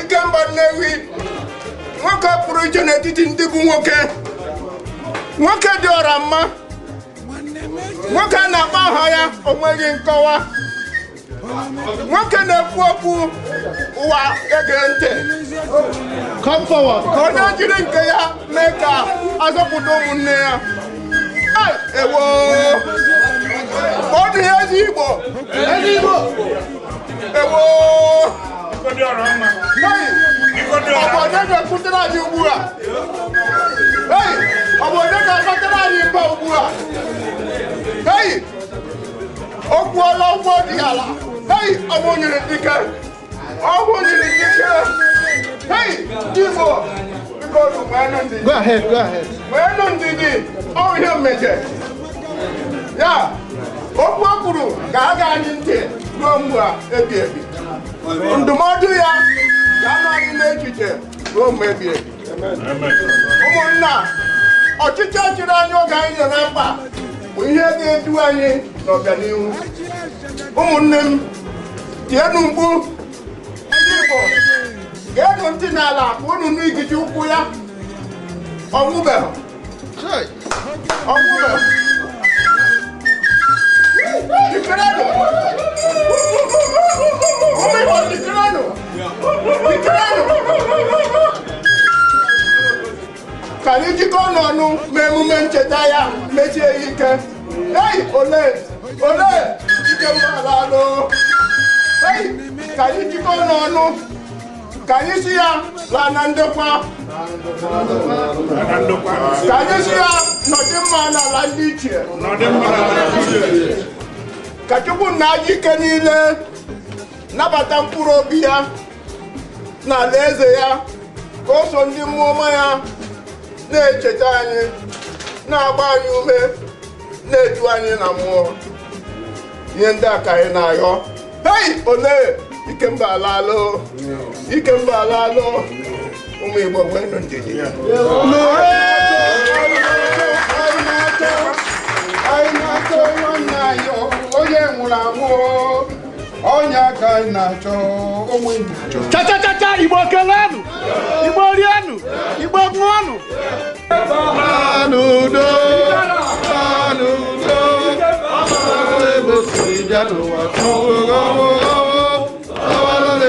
Ikemba Nnewi, nwoke pụrụ iche n'etiti ndị bụ nwoke. Nwoke dị ọra mma. Nwoke a na-akpọ aha ya onweghị nkọwa. Nwoke na-ekwu okwu ụwa ege ntị. Come forward. Ka onye jiri nke ya mee ka azọpụta ụmụnne ya. Ai, ewo! Ọ dị ezi Igbo. Ezi Igbo. Ewo! Hey! Ọ bụ onye ga-ekwutere anyị ugbu a? Hey! Ọ bụ onye ga-akpatara anyị mba ugbu a? Hey! O kwuola ụgwọ dị ala. Hey! Ọ bụ nyere dike. Ọ bụ nyere dike. Hey! Ndị Igbo, biko unu nweenụ ndidi. Go ahead, go ahead. Nweenụ ndidi. Ọ bụ ihe mmeje. Ya, okwu o kwuru ga-aga anyị ntị ruo mgbe ebi ebi. Ndụmọdụ ya ga-anọ anyị n'echiche ruo mgbe ebi ebi. Ụmụnna, ọchịchị chịrị anyị oge anyị nọ na mkpa bụ ihe ga-edu anyị n'ọbịanihu. Ụmụnne m, tienụ mkpu. Ndị Igbo, geenụ ntị n'ala ka unu nụ igiji ụkwụ ya. Ọ nwụbeghị. Ọ nwụbeghị. Jikerenụ. Ụmụ Igbo, jikerenụ. Jikerenụ. Ka anyị jikọọ n'ọnụ mee emume ncheta ya mechie ya ike. Ei, ole ole Ikemba alaalụ. Ei, ka anyị jikọọ n'ọnụ ka anyị si ya laa na ndokwa. Ka anyị si ya nọdị mma n'ala ndị ichie. Ka Chukwu nna ji ike niile nabata mkpụrụ obi ya n'ala eze ya, ka o so ndị mmụọ ọma ya na-echeta anyị, na-agba anyị ume, na-edu anyị na mmụọ. Ihe ndị a ka anyị na-ayọ. Hei, ole Ikemba alaalụ. Ikemba alaalụ. Ụmụ Igbo, nweenụ ndidi. Anyị na-achọ nwanne anyị onye nwụrụ anwụ, onye aka anyị na-achọ ụmụ Igbo. Cha cha cha cha, Igbo kelenụ, Igbo rienụ, Igbo ṅụọnụ. N'udo, n'udo, ebe o siri bịa n'ụwa,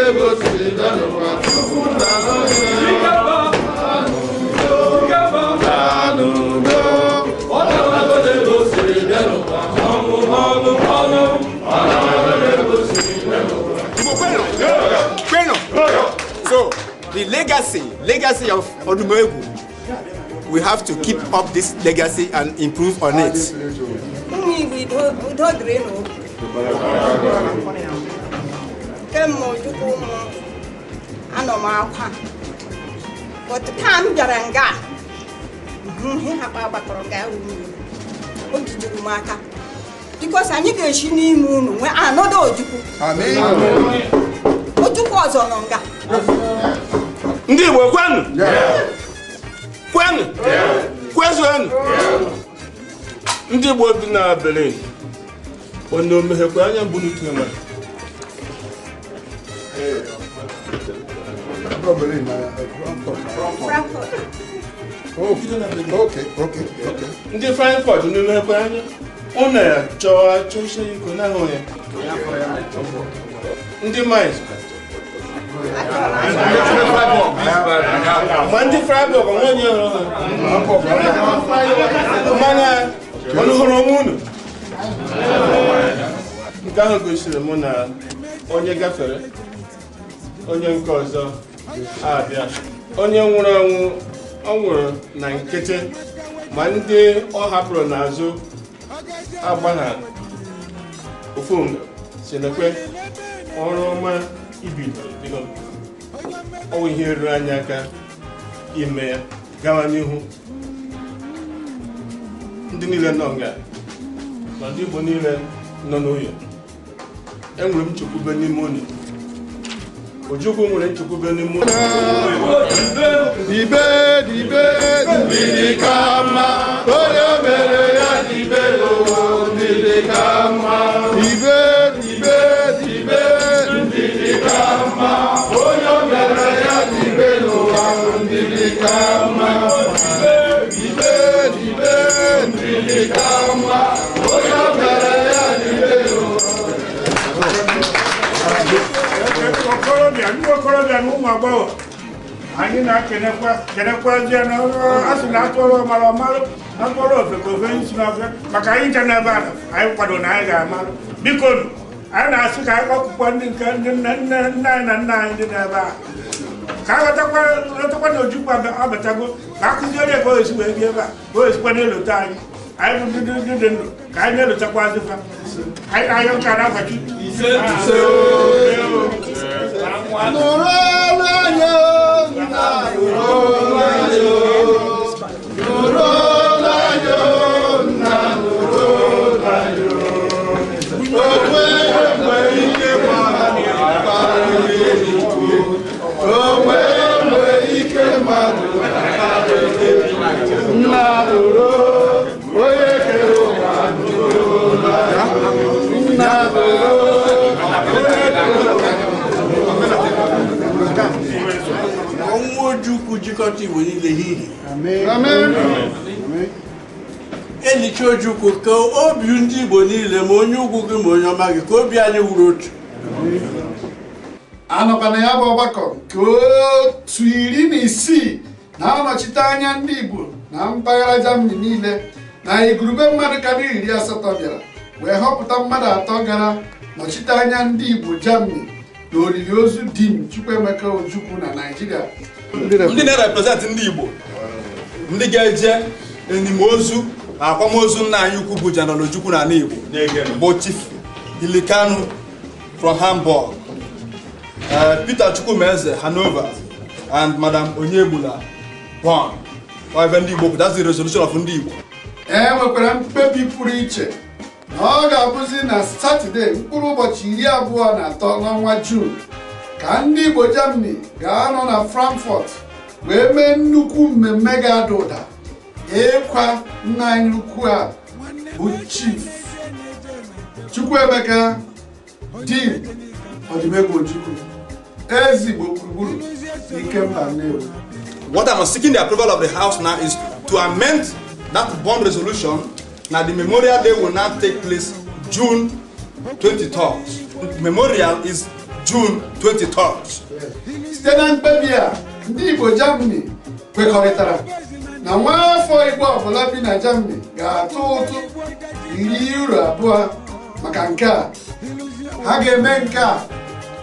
ebe o siri bịa n'ụwa, n'udo. So the legacy of Odumegwu, we have to keep up this legacy and improve on it. Ụmụ Igbo, udo dịrị nụ. Kemgbe Ojukwu mụ anọ m akwa. But taa m bịara nga ihe ha gbakọrọ nga mmiri. Obi juru m aka. Because anyị ga-esi n'ime unu nwee anọdụ Ojukwu. Ojukwu ọzọ nọ nga. Ndị Igbo kwenụ! Kwenụ! Kwezuenụ! Ndị Igbo bi na Berlin, onye omeghekwa anya mbụ n'utu enwe. Frankfurt. Okay. Ndị Frankfurt onye omeghekwa anya, ụnụ ya chọọ chọsie iko n'ahụ ya. Ndị Mainz, ma ndị Freiburg onwe onye hụrụ ha. Mana ọnụ hụrụ onwe unu. Nke ahụ gosiri mụ na onye gafere, onye nke ọzọ abịa. Onye nwụrụ anwụ, ọ nwụrụ na nkịtị, ma ndị ọ hapụrụ n'azụ agbagha ofu mgbe si lekwe ọrụ ọma ibidoro bido. Ọ bụ ihe ruru anyị aka ime ya gawa n'ihu. Ndị niile nọ nga, ma ndị Igbo niile nọ n'ụyọ, Enwere m nchekwube n'ime unu. Ojukwu nwere nchekwube n'ime unu. Dibe dibe ndidi ka mma, onye mere ya dibe o, ndidi ka mma. Dibe dibe dibe ndidi ka mma, onye mere ya dibe n'ụwa, ndidi ka mma. Dibe dibe ndidi ka mma, onye mere ya dibe n'ụwa. Okorobịa, ndị okorobịa na ụmụ agbọghọ anyị na-ekenekwa kenekwazie na asị na atụọrọ ọmara ọmarụ atụọrọ ofe ka ofe isi n'ọfịa maka anyị nche n'ebe a anyị kwado na anyị ga-amarụ. Biko nụ, anyị na-asị ka anyị kpọkụkwa ndị nke ndị nne nne nne anyị na nna anyị dị n'ebe a ka a ghọtakwa ghọtakwa na Ojukwu abatago ka a kụziere ka o esi wee bịa ebe a ka o esikwa na-elota anyị anyị bụ ndị ndị dị ndụ ka anyị na-elotakwa azịfa anyị na-ayọ nke a n'afa Chukwu. Nụrụ olu anyị o, nna, nụrụ olu anyị o. Nụrụ olu anyị o, nna, nụrụ olu anyị o. O nweghị mgbe ike mmadụ karịrị Chukwu. O nweghị mgbe ike mmadụ karịrị Chukwu. Nna, nụrụ onye kere ụwa, nụrụ olu anyị o. Nna, nụrụ onye kere ụwa. Ọnwụ Ojukwu jikọta Igbo niile hihi. Amen. Elicha Ojukwu ka obi ndị Igbo niile ma onye ugwu gị ma onye ọma gị ka obi anyị wuru otu. Anọkwa na ya bụ ọgbakọ nke otu 16 na-anọchite anya ndị Igbo na mpaghara Germany niile na igurube mmadụ karịrị 80 bịara wee họpụta mmadụ atọ gara nọchite anya ndị Igbo Germany na olili ozu Dim Chukwuemeka Ojukwu na Naịjirịa. Ndị na-represent ndị Igbo, ndị ga-eje enimozu na akwamozu nna anyị ukwu bụ General Ojukwu na ala Igbo bụ Chief Ilikanu from Hamburg, Peter Chukwumeze Hanover and Madam Onyegbula Bonn. Ọ ndị Igbo, that's the resolution of ndị Igbo. E nwekwara mkpebi pụrụ iche na ọ ga-abụzi na Satọde mkpụrụ ụbọchị 23 n'ọnwa Juun ka ndị Igbo Germany ga-anọ na Frankfurt wee mee nnukwu mmemme ga-ada ụda ịkwa nna anyị ukwu a bụ Chief Chukwuemeka Dim Odumegwu Ojukwu, Eze Igbo gburugburu Ikemba Nnewi. What I'm seeking the approval of the House now is to amend that bond resolution. Now the Memorial Day will now take place June 23rd. Memorial is June 23rd. Site na mkpebi a, ndị Igbo Germany kwekọrịtara na nwa afọ Igbo ọbụla bi na Germany ga-atụ ụtụ €20 maka nke a. Ha ga-eme nke a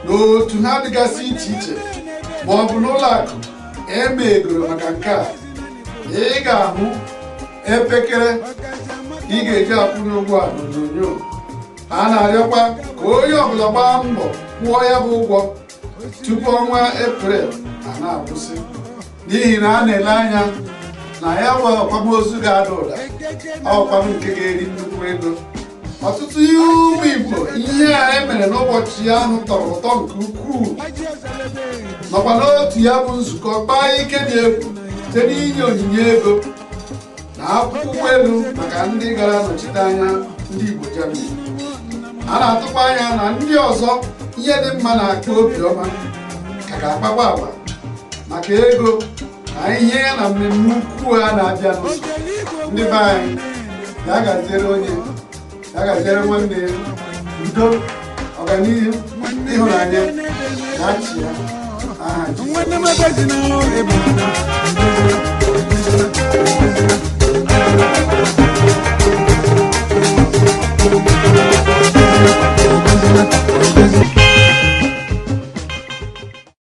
n'otu ha dịgasị iche iche ma ọ bụ n'ụlọ akụ emegoro maka nke a. Ị ga-ahụ epekere ị ga-eji akwụnye ụgwọ a n'onyonyo. A na-arịọkwa ka onye ọbụla gbaa mbọ kwụọ ya bụ ụgwọ tupu ọnwa Eprel a na-akwụsị, n'ihi na a na-ele anya na ya bụ akwamozu ga-ada ụda, ọkwa nke ga-eri nnukwu ego. Ọtụtụ ihe ụmụ Igbo ihe a emere n'ụbọchị ahụ tọrọ ụtọ nke ukwuu nọkwa n'otu ya bụ nzukọ kpaa ike dị egwu site n'inye onyinye ego na akwụkwọ ụgbọelu maka ndị gara nọchite anya ndị Igbo Germany. A na-atụkwa anya na ndị ọzọ ihe dị mma na-akpa obiọma ka ga-akpakwa agwa maka ego na ihe ya na mmemme ukwu a na-abịa n'ụzọ. Ndị be anyị ya gaziere onye ya gaziere nwanne ya, udo, ọganihu, ịhụnanya na achị ya aha Jizọs.